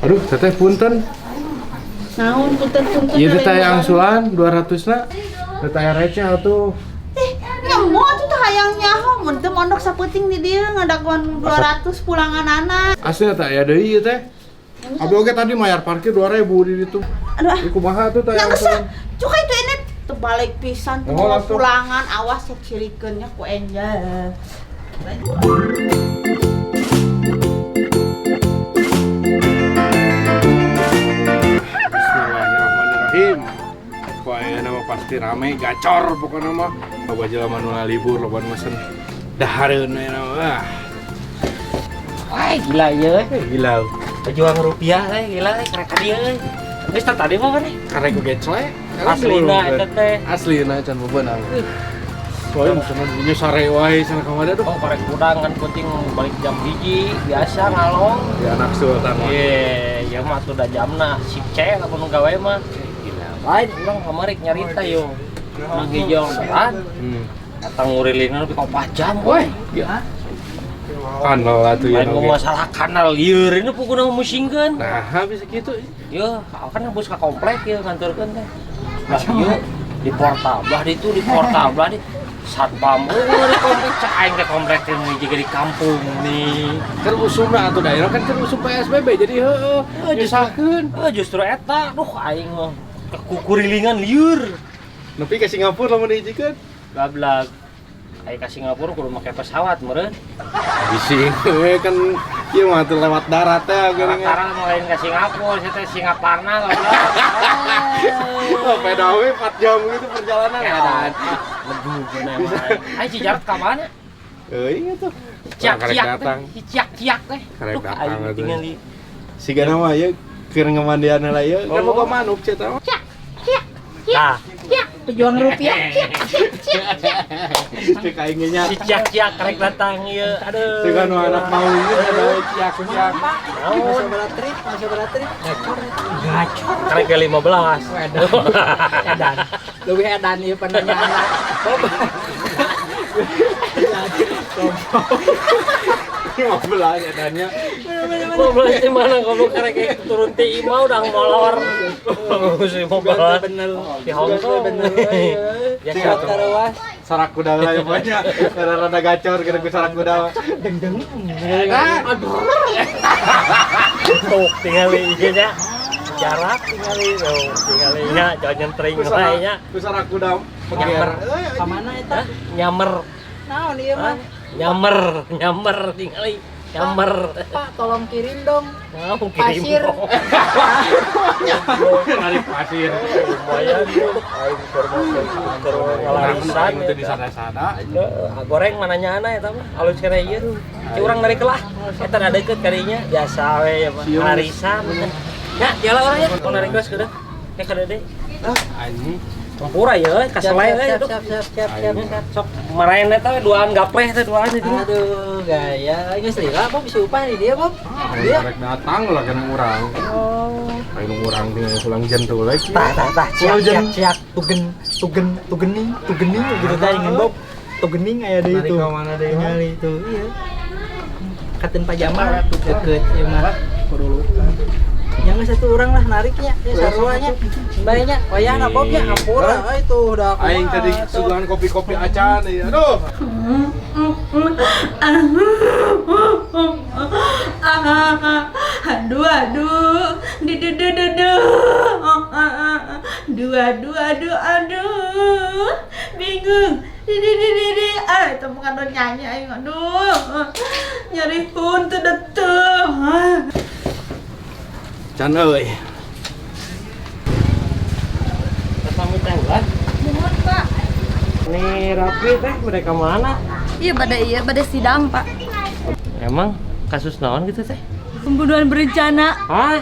Aduh, teteh punten. Naon punten-punten. Ieu teh teh angsulan 200 na. Teh aya receh atuh. Nyembo tuh teh hayang nyaho mun teu mondok sapeuting di dieu ngadaguan 200 pulangan anak. Asli teh aya deui ieu teh. Abi oge tadi mayar parkir 2000 di ditu. Aduh, ah. Ieu kumaha tuh teh Yang kesah. angsulan? Cuka itu ini terbalik pisan tuh Oh, langsung. Pulangan awas ya cirikeunnya ku Angel. Bismillahirrahmanirrahim. Wah, ya nama pasti rame, gacor pokoknya mah. Loba jelema nu libur, loba nu mesen dahareun aya nama. Ah, Wah, gila ya. Gila. Pejuang rupiah gila karek ka dieu euy. Geus tah tadi mah maneh. Karek ku gecle. Aslina eta teh. Aslina can bebenang. Soalnya cenah dinya sare wae cenah kamari aduh. Oh, karek kudang kan penting balik jam 1 biasa ngalong. Ya anak sultan mah. Ye, ya mah atuh da jamna sip C lamun nu gawe mah. Gila. Lain urang kamari nyarita yo. Nang hijau kan. Datang ngurilingna nepi ka 4 jam Woi, woi. ya. Kanal atuh ya. Lain ngomong masalah kanal lieur ini pokokna musingkeun. Nah, bisa gitu. Yo, kan habis ka komplek ya ngantorkeun teh. Lah ieu di portal belah ditu di portal belah di satpam eueuh di komplek cak aing teh komplek teh jiga di kampung nih. Kan usumna atuh daerah kan keur usum PSBB jadi heueuh nyusahkeun. Justru eta duh aing mah kekukurilingan lieur. Nepi ke Singapura lamun dihijikeun. Gablag. Aing ka Singapura kudu make pesawat meureun. Bisi we kan ieu mah tuh lewat darat teh geuning. Sekarang mau lain ke Singapura, saya teh Singaparna goblok. Oh, peda we 4 jam gitu perjalanan Ya, edan. Lebu bener mah. Aing si Jarot ka mana? Euy tuh. Ciak-ciak datang. teh, si ciak-ciak teh. Karek Duh, datang aing atuh. tingali. Sigana mah ieu keur ngemandian heula ieu kan Oh. boga manuk cenah mah. Nah, Pejuang rupiah. Cek aing ge nya. si ciak-ciak karek datang ieu. Aduh. Cek anu anak mau ieu ada ciak-ciak. Naon? Trip, masih berat trip. Gacor. Karek ke 15. Edan. Leuwih edan ieu penanyaan. Bob. Lima belas edannya. 15 di mana goblok karek kayak turun ti imah udah molor. Si 15. Bener. Di Hongkong. Bener. Ya Cing, siapa? atuh. Taruas. Sarak kuda lah ya pokoknya. Rada-rada gacor kira ku sarak kuda. Deng-deng. Aduh. Tuh tingali ieu nya. Jarak tingali tuh tingali nya jangan nyentring wae nya. Ku sarak kuda Nyamper. Ka mana eta? Nyamer. Naon ieu mah? Nyamer, nyamer tingali. Nyamer. Pak, tolong kirim dong. Mau kirim. Pasir. Narik pasir. Lumayan tuh. Aing keur keur ngalarisan. Aing teh di sana-sana. Heeh, goreng mana nyana eta mah alus kana ieu. Ci urang narik lah. Eta da deukeut kadinya biasa we ya mah. Siung. Larisan. Ya, jalan urang ya. Tong narik geus kudu. Ya kada deui. Ah, anjing. Tempura ya, kaselai we Siap, aduh. siap, siap, siap, siap, siap. Sok maraen eta we duaan gapleh teh duaan itu. Aduh, gaya. Geus lila, Bob, bisa upah di dia, Bob. Aing rek datang lah kana urang. Oh. Aing urang tinggal pulang jentul lagi. Tah, tah, tah, ciak, Pulau ciak, Jen. ciak, tugen, tugen, tugening, tugening, gitu tah ingin Bob. Tugening aya deui Narik itu. ka mana deui, mah? Ningali itu, iya. Katen pajama deket ieu mah. Yang satu orang lah nariknya, ya saruanya. Bayarnya, wayahna Bob ya, ampura euy tuh udah aku. Aing tadi suguhan kopi-kopi acan ieu. Aduh. Aduh, aduh, du du du du du, aduh, aduh, aduh, aduh, bingung, di di di di di, ah itu bukan do nyanyi, aing aduh, nyari pun tuh detuh. Can euy. Pamit teh ulah. Mohon Pak. Nih rapi teh mereka mana? Iya pada sidang Pak. Emang kasus naon gitu teh? Pembunuhan berencana. Hah?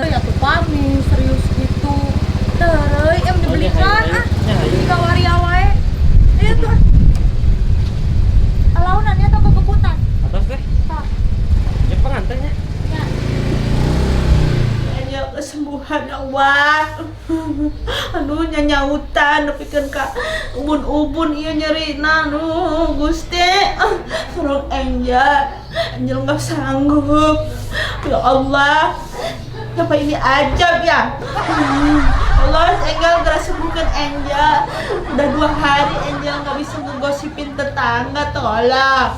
Ya tuh pami serius gitu. Terus em dibelikan ah. Jika waria wae. Ayo tuh. Alaunannya atau kekeputan? Atas teh? Pak. Ya pengantinnya. Ya. Nyanyi kesembuhan Allah. Aduh nyanyautan nepikeun ka ubun-ubun ieu nyerina aduh Gusti. Tolong Angel. Angel nggak sanggup. Ya Allah. Apa ini ajab ya? Allah, Engel geura sembuhkan Angel. Udah 2 hari Angel nggak bisa ngegosipin tetangga, tolong.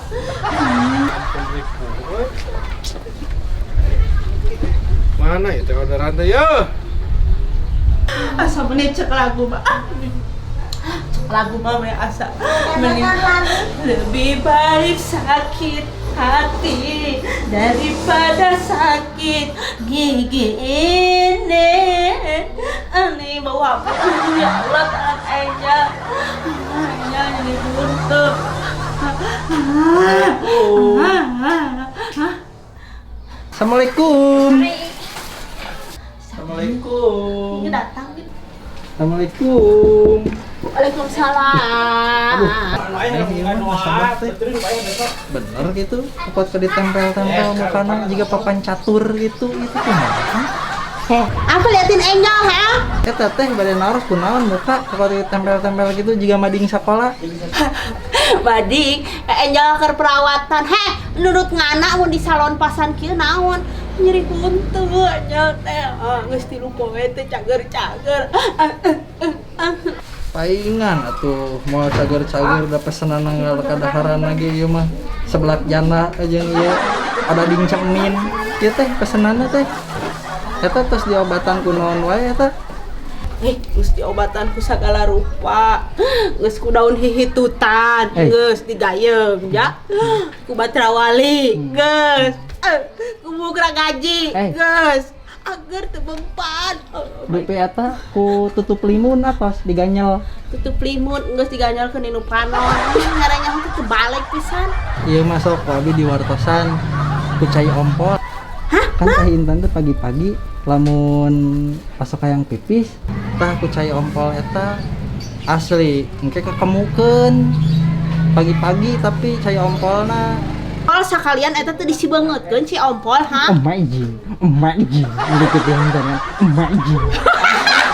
Mana ya teh orderan teh ya? Asa menit cek lagu mah. Cek lagu mah we asa. Menit lebih baik sakit hati daripada sakit gigi ini. Ini bau apa? Ya Allah, tangan Angel. Angel jadi buntu. Assalamualaikum. Assalamualaikum. Ini datang gitu. Assalamualaikum. Waalaikumsalam. Bener gitu, kuat ke ditempel-tempel mukana jika papan catur gitu, itu kumaha? Apa liatin Angel, ha? Eta teh bade naros kunaon muka kuat ditempel-tempel gitu jiga mading sakola. Mading, Angel keur perawatan. Heh, nurut ngana mun di salon pasan kieu naon? Nyeri huntu Angel teh. Geus 3 poe teh cager-cager. Paingan atuh moal cager-cager da pesenan kadaharan lagi ieu mah. Seblak jana jeung ieu ada ding cemin. Ieu teh pesenanna teh. Eta tos diobatan ku naon wae eta? Geus diobatan ku sagala rupa. Geus ku daun hihitutan, geus digayeng ya. Ku batrawali, geus. Ku bugra gaji, geus. Agar teu mempan. Dupi eta ku tutup limun atos diganyel. Tutup limun geus diganyelkeun dinu panon. Ngaranya teh kebalik pisan. Ieu mah sok abi diwartosan ku cai ompol. Hah? Kan teh Intan teh pagi-pagi lamun pasok hayang pipis tah ku cai ompol eta asli engke kekemukeun pagi-pagi tapi cai ompolna. Ompol sakalian eta teh disibeungeutkeun ci ompol, ha? Emak jing, gitu teh kan. Emak jing.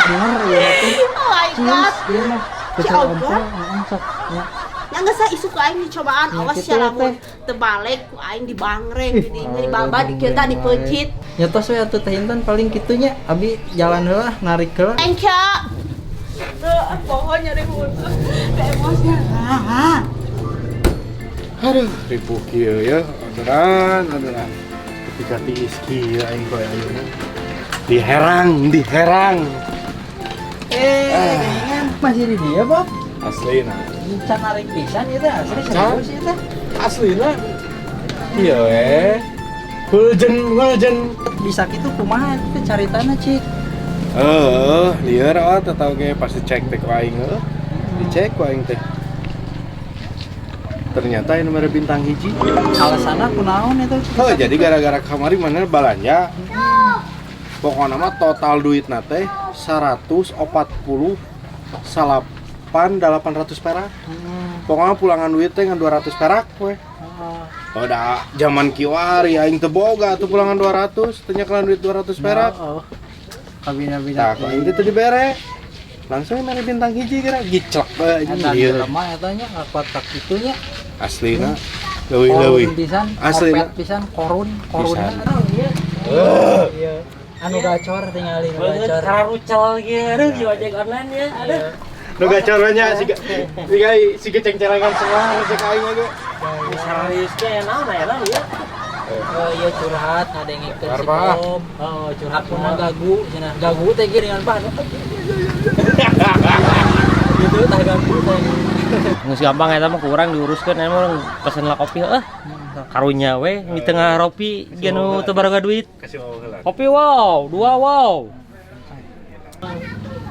Bener ya teh. Oh my god. Ieu mah Ci ompol heeh sok nya. Ya geus ah isuk ku aing dicobaan, awas gitu ya lamun teu balik ku aing dibangreng di dinya dibabat di kieu tah dipeucit. Ya tos we atuh teh Intan paling kitunya abi jalan heula narik heula. Thank you. Tuh, pohon nyari huntu. Emosi. Aduh, ribu kieu ya, orderan. Ketika tiis kieu aing koe ayeuna. Diherang. Masih di dia, Bob? Aslina. Can narik pisan ieu teh asli serius ieu teh. Aslina. Iya we. Huljen. Bisa kitu kumaha teh caritana, Cik? Heeh, lieur oh teh tau ge pasti cek teh ku aing heuh. Dicek ku aing teh. Ternyata ini mere bintang hiji. Alasanna kunaon eta? Heuh, jadi gara-gara kamari mana balanja. Pokokna mah total duitna teh 148.800 perak. Pokoknya pulangan duit teh ngan 200 perak we. Oh, da zaman kiwari aing teu boga atuh pulangan 200, teu nyekelan duit 200 perak. Heeh. Kabina-bina. Tah, ku aing teh teu dibere. Langsung mere bintang hiji geura giclek we Eta anjing. jelema eta nya ngakuat ka kitu nya. Aslina leuwih-leuwih. Korun pisan, Aslina. opet pisan, korun, korunna. Pisan. Iya. Anu gacor tingali nu gacor. Kararucel gitu di ojek online ya. Aduh. Nu gacor we nya siga siga ceng-celengan semua cek aing oge. Serius teh naon aya naon ieu? Oh iya curhat ngadengikeun si Apa? Bob. Oh curhat kumaha gagu cenah. Gagu teh ge dengan pan. Gitu tah gagu teh. Geus gampang eta mah kurang diuruskeun emang pesen lah kopi heuh. Karunya we di tengah ropi ge nu teu baroga duit. Kasih waw heula. Kopi wow, dua wow.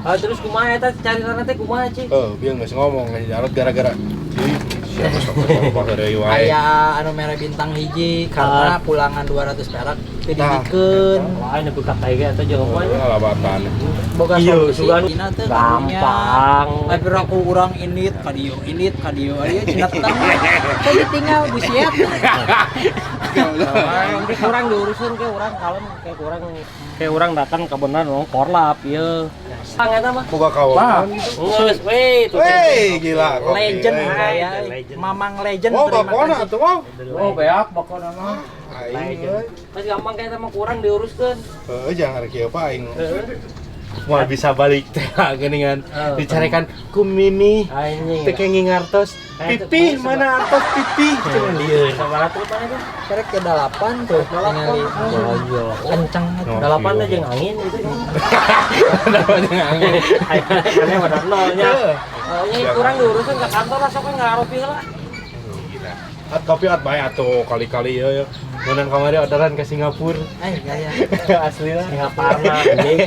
Ah terus kumaha eta caritana teh kumaha, Cik? Oh, bieu geus ngomong ka Jarot gara-gara siapa sok sok heureuy wae. Aya anu mere bintang hiji karena pulangan 200 perak teu dibikeun. Wah, ini buka kayak ge eta jawabannya. Ngalabatan. Boga Iya, solusi sugan. dina teh karunya. Gampang. Tapi aku urang init ka dieu, init ka dieu. Aya cenah teh. Teh ditinggal busiat. Nanti kurang diurusin kayak orang kalem kayak kurang kayak orang datang ke benar dong korlap ieu. Sang eta mah. Boga kawan. Geus we itu. Wey, gila kopi. Legend wey. saya. Legend. Mamang legend Wow, terima bakona kasih. atuh wow. Oh, beak bakona mah. Aing euy. Mas gampang kayak sama kurang diuruskeun. Heeh, jangan kieu Pak aing. Moal bisa balik teh geuningan dicarekan ku Mimi. Anjing. Teu kenging ngartos. Pipih mana artos pipih cenah lieur. Sabaraha tuh mana tuh? Karek ke 8 tuh ningali. Kencang Oh, 8 iya. teh jeung angin gitu. Namanya angin. Aneh pada nolnya. Oh, ini kurang diurusin ke kantor lah, sok ngaropi lah. Gila. At kopi at bae atuh kali-kali ya ya. Menang kamari orderan ke Singapura. Eh, ya ya. Asli lah. Singapura anjing.